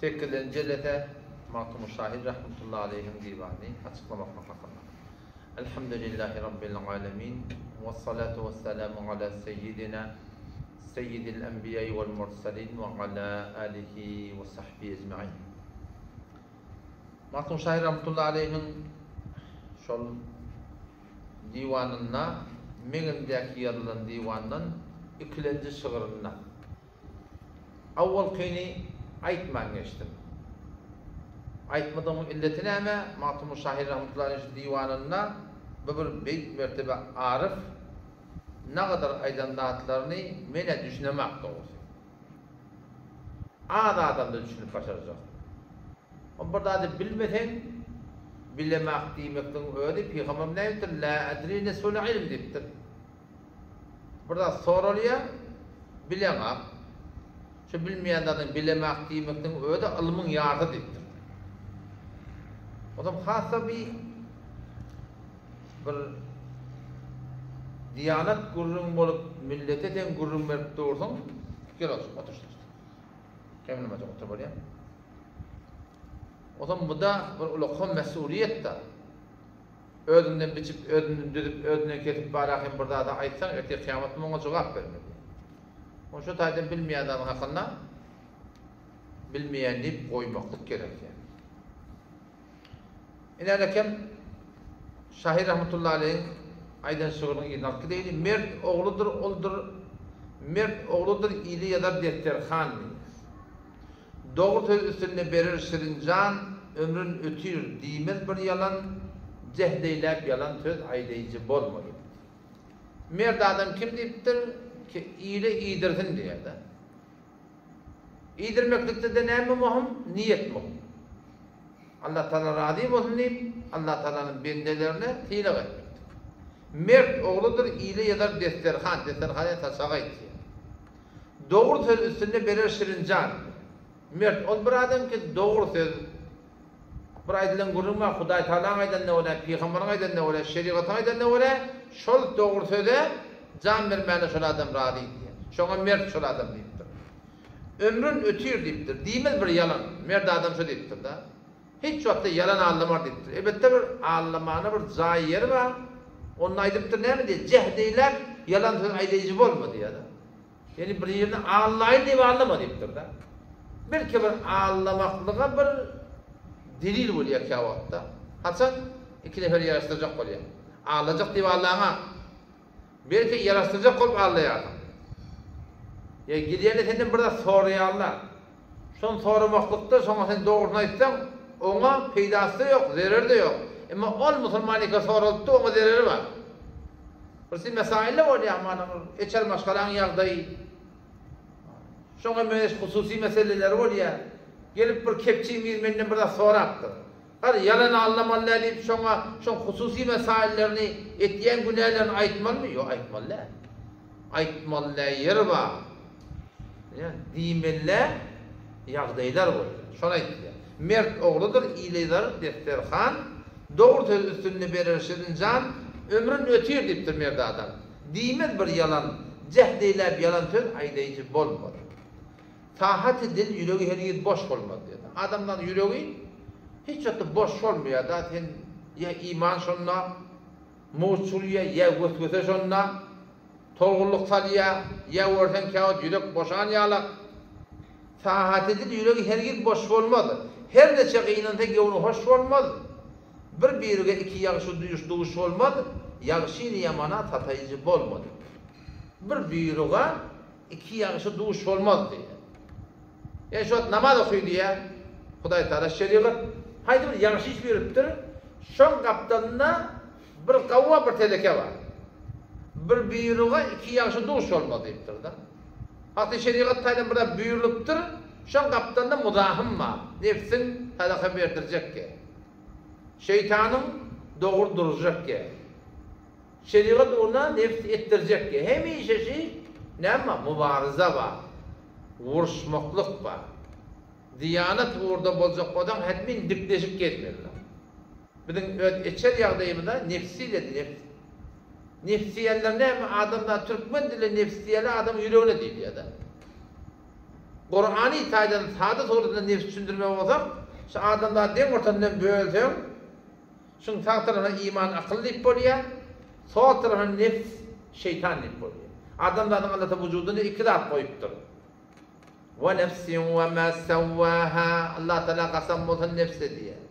Sekizinji jelese Magtymguly şahyr rahmetullahi aleýhiň diwanyny açyklamaklyk hakynda. Elhamdülillahi Rabbil alemin, wessalatu wessalamu ala seýýidina seýýidil enbiýai wal mursalin we ala alihi we sahbihi ejmain. Magtymguly şahyr rahmetullahi aleýhiň şol diwanynda meňimdäki ýazylan diwandan ikilenji şygrynda Owalkyny aýtman geçdim. Aýtmadygymyň illeti näme? Magtymguly şahyr rahmetullahi aleýh şu diwanynda bu bir beýik mertebe aryf nagadar aýdan zatlaryny men-ä düşünemak dogrusy. Az adamda düşünip başarjak. O bir zady bilmeseň bilemak diýmekligiň özi pygamberimiz näme diýipdir? La edri nisful ilm diýipdir. Bir zat soralýar, bileňak. Şu bilmeýän zadyňy bilemak diýmekligiň özi ylmyň ýarysy diýipdir. Ozam hassa bir bir diýanat gürrüň bolup millete sen gürrüň berip dursuň. Gel otur, otur şu ýerde. Kemlemejek otur bolýar. Ozam bu-da bir ulakan mesuliýet-de. Özüňden biçip, özünden düzüp, özünden kesip bara hem bir zady aýtsaň, ertir kyýamat güni oňa jogap bermeli. Ony şu taýdan bilmeýän zadyň hakynda bilmeýän diýip goýmaklyk gerek ýa. Ine kem Şahyr rahmetullahi aleýhiň aýdan şygrynyň yzyny alyp gideýli. Mert ogludyr oldur, mert ogludyr ili ýazar desterhan diýýär. Dogry söz üstünde berer şirin jan, Ömrün ötür, diýmez bir ýalan, Jehd eýläp ýalan söz aýdaýjy bolma diýipdir. Mert adam kim diýipdir? Ki ile iýdirsin diýýär-de. Iýdirmeklikde-de näme möhüm? Niýet möhüm. Allah Tagala razy bolsun diýip, Allah Tagalanyň bendelerine sylag etmekdir. Mert ogludyr, ile ýazar desterhan, desterhan ýa saçak aýtýar. Dogry söz üstünde berer şirin jan. Mert ol bir adam ki dogry söz bir aýdylan gürrüň bar Hudaý Tagalaň aýdanyna görä, Pygambaryň aýdanyna görä, şerigatyň aýdanyna görä şol dogry söze jan bermäne şol adam razy diýýär. Şoňa mert şol adam diýipdir. Ömrün ötür diýipdir. Diýmez bir ýalan. Mert adam şo diýipdir-de. Hiç wagtda ýalan aldamar diýipdir. Elbetde bir aldamana bir jaý ýeri bar. Onda aýdypdyr näme diýýär? Jehd eýläp ýalan söz aýdaýjy bolma diýýär-de. Ýagny bir ýerini aldaýyn diýip aldama diýipdir-de. Belki bir aldamaklyga bir delil bolýar käwagtda. Haçan iki nefer ýaraşdyrjak bolýar. Aldajak diýip aldaňa. Belki ýaraşdyrjak bolup aldaýarsyň. Ýa gelýände senden bir zat soraýarlar. Şony soramaklykda şoňa sen dogrusyny aýtsaň, oňa peýdasy-da ýok, zereri-de ýok. Emma ol musulmanyka soralypdy, oňa zereri bar. Bir sin mesail-de bolýar, hamana bir içer maşgalaň ýagdaýy. Şoňa meňzeş hususy meseleleri bolýar. Gelip bir kepçiň biri menden bir zat sorapdyr. Hany, ýalan aldamaly däl diýip, şoňa şoň hususy mesaillerini, etýän günälerini aýtmalymy? Ýok, aýtmaly däl. Aýtmaly däl ýeri bar. Ýa, diýmeli däl ýagdaýlar bolýar. Şony aýtýar. Mert ogludyr, ile zar desterhan, Dogry söz üstünde berer şirin jan, Ömrün ötür diýipdir mert adam. Diýmez bir ýalan, jäht eýläp ýalan söz aýdaýjy bolmaz. Sahaty dil ýüregi hergiz boş bolmaz diýýär. Adamlaryň ýüregi hiç wagtda boş bolmaýar-da, sen ýa iman şonda mowç urýar, ýa weswese şonda tolgunlyk salýar, ýa görseň käwagt ýürek boşan ýalak. Sahaty dil ýüregi hergiz boş bolmaz. Her niçe gynansa göwni hoş bolmaz. Bir birige iki ýagşy duýuş duş bolmaz, ýagşyny ýamana sataýjy bolma diýipdir. Bir buýruga Iki ýagşy duş bolmaz diýýär. Ýa şu wagt namaz oky diýýär. Hudaý Tagala şerigat haýsy bir ýagşy iş buýrupdyr, şoň gapdalynda bir gawwa bir teleke bar. Bir buýruga iki ýagşy duş bolmaz diýipdir-de. Haty şerigat taýdan bir zat buýrulypdyr, şoň gapdalynda muzahym bar. Nebsiň sadaka berdirjek ýer. Şeýtanyň dogry durjak ýer. Şerigat ugruna nebs etdirjek ki, hemişe şi näme bar? Mubaryza bar. Uruşmaklyk bar. Diýanat ugurda boljak bolsaň hetmin dikleşip gezmeli. Biziň öz içer ýagdaýymyzda nefs diýiledi, nefs. Nefs diýenler näme? Adamzat türkmen dilinde nefs diýeli adamyň ýüregine diýilýär-de. Kurany taýdan sada suratynda nefsi düşündirmek bolsak, şu adamzady deň ortasyndan bölseň, şuň sag tarapyna iman akyl diýip bolýar, sol tarapyna nefs şeýtan diýip bolýar. Adamzadyň Alla wujudynda iki zat goýupdyr. Wa nefsin wa ma sawwaha Allah Taala kasam bolsun nefse diýýär.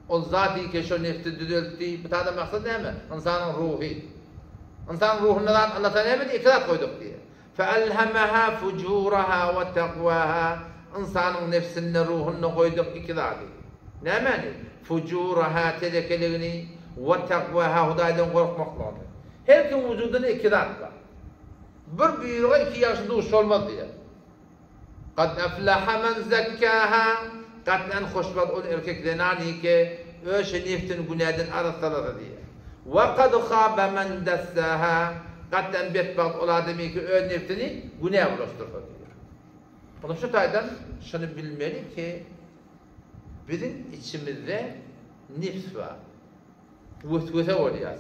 Ol zat ike şo nefsi düzeltdi. Bu taýda maksat näme? Ynsanyň ruhy. Ynsanyň ruhunda zat Allah Taala näme diýýär? Iki zat goýduk diýýär. Fe elhemaha fujuraha we takwaha Ynsanyň nefsinde, ruhunda goýduk iki zady. Nämäni? Fujuraha telekeligini we takwaha Hudaýdan gorkmaklygyny. Her kim wujudynda iki zat bar. Bir buýruga iki ýagşy duş bolmaz diýýär. Kad eflaha men zekkaha, Gat'an hoşbagt ol erkek zenan ki, öz nefsini günäden arassalasa diýýär. We kad haba men dassaha, Gat'an betbagt ol adam ki, öz nefsini günä bulaşdyrsa diýýär. Onda şu taýdan şuny bilmeli ki, biziň içimizde nefs bar. Weswese bolýas.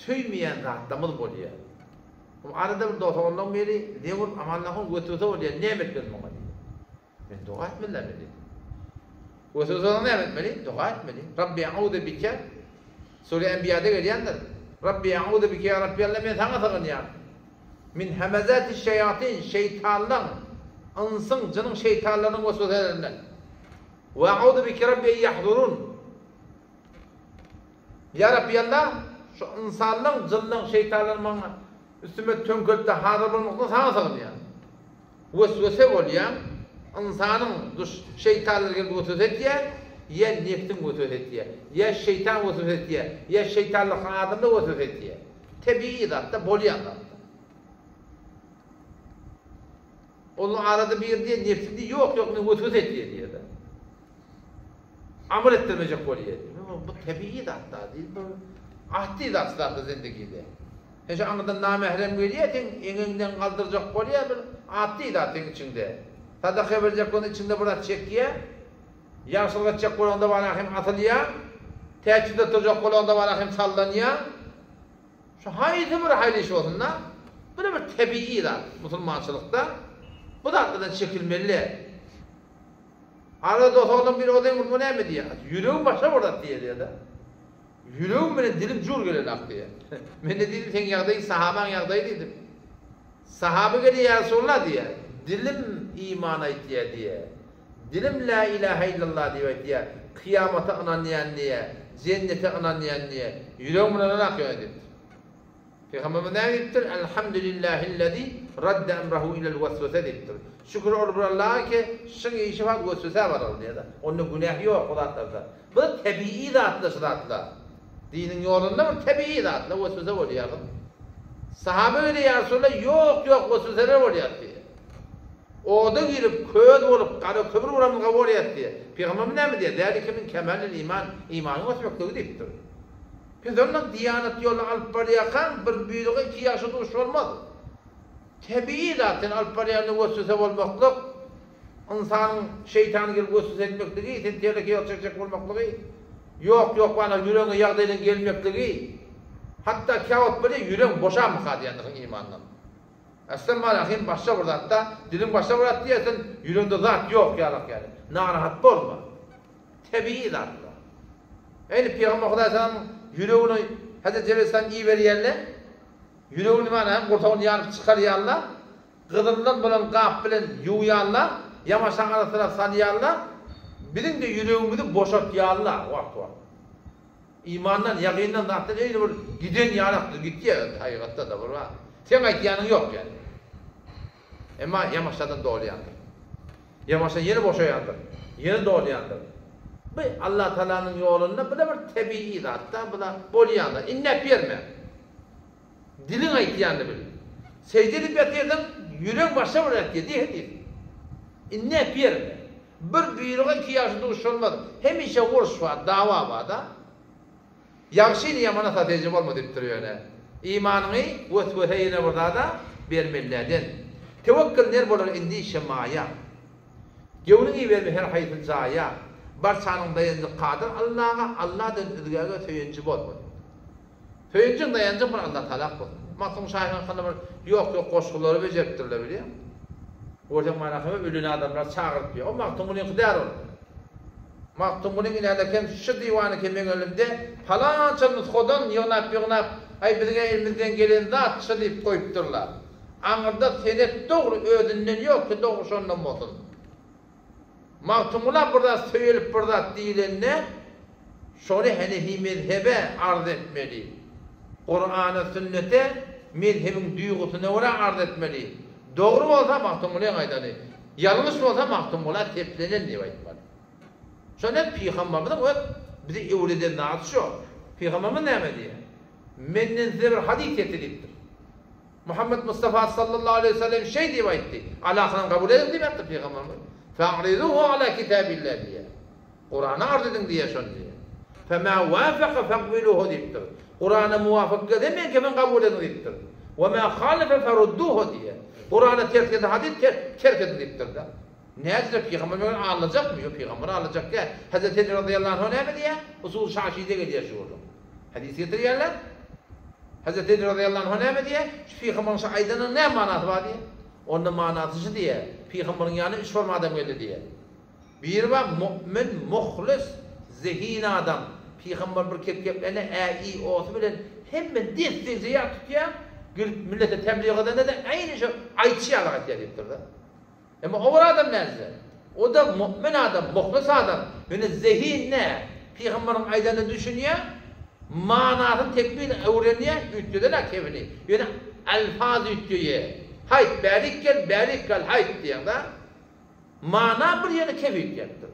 Söýmeýän zatlarymyz bolýar. Bu arada bir dos-oglanlaň biri zeň urup Amanlahyň weswese bolýar, näme etmeli muňa diýýär. Men doga etmeli näme diýdim. Weswese bolanda näme etmeli? Doga etmeli. Rabbi a'uzu bike Sure Enbiýada gelýändir. Rabbi a'uzu bike ýa Rabbi Allah men saňa sygynýan. Min hemezati şeýatin şeýtanlaň, ynsyň, jynyň şeýtanlarynyň wesweselerinden. Wa a'uzu bike Rabbi en ýahzurun. Ýa Rabbi Alla, şu ynsanlaň, jynlaň, şeýtanlaryň maňa üstüme töňkelip-de hazyr bolmakdan Saňa sygynýan. Weswese bolýan, ynsanyň duş, şeýtanlar gelip weswese etýär, ýa nebsiň weswese etýär, ýa şeýtan weswese etýär, ýa şeýtanlykly adamlar weswese etýär. Tebigy zat-da, bolýan zat-da. Onuň arada biri diýýär, nebsim diýýär, ýok, ýok, meni weswese etýär diýýär-de. Amal etdirmejek bolýar. Bu tebigy zat da, diýip, bu atdy zat zatda zendigide. Sen şu aňyrdan namährem gelýär, seň eňeňden galdyrjak bolýar, bir atdy zat seň içiňde. Sadaka berjek bolanda içiňde bir zat çekýär. Ýagşylyk etjek bolanda bana hem asylýar. Täçjide oturjak bolanda bana hem sallanýar. Şu haýsy bir haýyr iş bolsun-da, bu da bir tebigy zat musulmançylykda. Bu zatlardan çekilmeli. Arada dos-oglan biri o zeň urma näme diýýär? Ýüregim başga bir zat diýýär diýýär-de. Ýüregim bilen dilim jur gelenok diýýär. Men-de diýdim, seň ýagdaýyň sahabaň ýagdaýy diýdim. Sahaba gelýär, ýa Resulallah diýýär. Dilim iman aýtýar diýýär. Dilim lä ilähe illallah diýip aýtýar. Kyýamata ynanýan diýýär. Jennete ynanýan diýýär. Ýüregim ynananok ýöne diýipdir. Pygamberimiz näme diýipdir? Elhamdülillahillezî radde emrehu ilel weswese diýipdir. Şükür ol bir Allaha ki, şyň işi fakt weswesä baraldy diýýär. Onda günäh ýok o zatlarda. Bu tebigy zatlar şu zatlar. Diniň ýolunda bir tebigy zatlar weswese bolýar. Sahaba gelýär ýa Resulallah ýok ýok wesweseler bolýar diýýär. Oda girip köz bolup gara kömür bolanymyzga bolýar diýýär. Pygamberimiz näme diýýär? Zälike min kemalil iman, imanyň ösmekligi diýipdir. Biz ondan diýanat ýoluny alyp barýarkaň bir buýruga iki ýagşy duş bolmaz. Tebigy zat seni alyp barýanda weswese bolmaklyk, ynsanyň şeýtanyň gelip weswese etmekligi, seni teleke ýol çekjek bolmaklygy, ýok ýok bana ýüregiňe ýagdaýlaryň gelmekligi, hatda käwagt bolýar ýüregiň boşamyka diýendirsiň imandan. Aslem bana hem başga bir zatda, diliň başga bir zat diýýär sen ýüregiňde zat ýok ýalak ýaly. Narahat bolma. Tebigy zatlar. Eýni Pygamber Hudaý salam ýüregini Hezreti Jebraýyl salam iberýärler. Ýüregini mana hem gursagyny ýaryp çykarýarlar. Gyzyldan bolan gap bilen ýuwýarlar. Ýamaşaň arasyna salýarlar. Biziň-de ýüregimizi boşatýarlar wagt-wagt. Imandan, ýagyndan zatdan eýni bir giden ýalakdyr, gitýär hakykatda-da bir wagt. Seň aýtýanyň ýok ýaly. Emma ýamaşadan dolýandyr. Ýamaşa ýene boşaýandyr. Ýene dolýandyr. Bu Allatagalanyň ýolunda bu-da bir tebigy zat-da, bu-da bolýan zat. Indäp ýerme. Diliň aýtýanyny bil. Sežde edip ýatyrsyň, ýüregiň başga bir aýtýar diý hediz. Indäp ýerme. Bir buýruga iki ýagşy duş bolmaz. Hemişe uruş bar, dawa bar-da. Ýagşyny ýamana satyjy bolma diýipdir ýöne. Imanyňy weswese ýene bir zada bermelilerden. Tewekgül ner bolar endişe maýa. Göwnüňi berme her haýsy jaýa. Barçanyň daýanjy kadyr Allaga, Alladan özgäge söýenji bolma diýipdir. Söýenjiň daýanjyň bir Allatagala bolsun. Magtymguly şahyryň hakynda bir ýok ýok goşgulary bejeripdirler bilýäňmi? Görseň manasy ölen adamlar çagyryp diýýär. O Magtymgulyňky däl ol. Magtymgulyň inälekem şu diwany ki meň elimde palança nusgadan ýygnap-ýygnap, aý biziň-ä elimizden gelen zat şu diýip goýupdyrlar. Aňyrda senet dogry özünden ýok ki dogry şondan bolsun. Magtymgula bir zat söýelip bir zat diýilende şony henefi mezhebe arz etmeli. Kurana sünnete mezhebiň duýgusyna görä arz etmeli. Dogry bolsa Magtymgulyň aýdany, ýalňyş bolsa Magtymgula teplenen diýip aýtmaly. Şo ne pygambarymyzyň öz bize öwreden zady şo. Pygambarymyz näme diýýär? Menden size bir hadys ýetdi diýipdir. Muhammet Mustafa sallallahu aleýhi we sellem şeý diýip aýtdy, Alahyny kabul ediň diýip aýtdy pygamberimiz. Fa'rizuhu ala kitabillah diýýär. Kurana arz ediň diýýär şony diýýär. Fema wafaka faqbiluhu diýipdir. Kurana muwafyk gelse meňkimi kabul ediň diýipdir. Wa ma khalafa farudduhu diýýär. Kurana ters gelse hadys terk ediň diýipdir-de. Nädip pygamber meni aldajakmy? Ýok, pygamber aldajak däl. Hazreti Eli razyýallahu anhu näme diýýär? Usul Şaşide gelýär şu gürrüň. Hadys getirýärler. Hazreti Eli razyýallahu anhu näme diýýär? Şu pygamberiň şu aýdanynyň näme manasy bar diýýär. Onda manasy şu diýýär. Pygamberiň ýanyna üç forma adam geldi diýýär. Biri bar mu'min, muhlis, zehin adam. Pygamber bir kep keplände ä, i, o-sy bilen hemme desseje ýat tutýar. Gelip millete täblig edende-de äýni şo aýtşy ýaly aýtýar diýipdir-de. Emma o bir adam nädse? O-da mu'min adam, muhlis adam. Ýöne zehin nä? Pygamberiň aýdanyna düşünýär, manasyny tekmil öwrenýär, üýtgeden-ä kebini. Ýöne alfaz üýtgeýär. Haýt, bärik gel, bärik gal, haýt diýýäň-dä. Mana bir ýöne kep üýtgäpdir.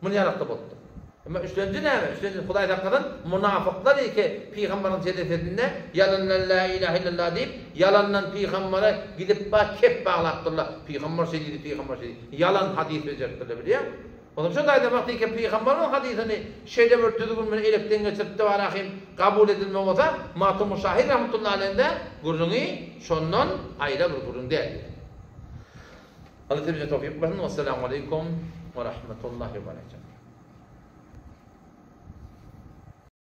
Muny ýalakda bolupdyr. Emma üçlenji näme? Üçlenji Hudaý saklasyn, munafyklar eke pygamberiň jelesesinde ýalandan la ilahe illallah diýip, ýalandan pygambere gidip bar kep baglapdyrlar. Pygamber şeý diýdi, pygamber şeý diýdi. Ýalan hadys bejeripdirler bilýäňmi? Onsoň şo taýda wagty eke pygamberiň hadysyny şeýle bir düzgün bilen elekden geçiripdi barahym kabul edilme bolsa, Magtymguly şahyr rahmetullahi aleýhinde gürrüňi şondan aýra bir gürrüň däl. Allah tebije towfyk bersin. Wessalamu aleýkum we rahmetullahi we berekatuh.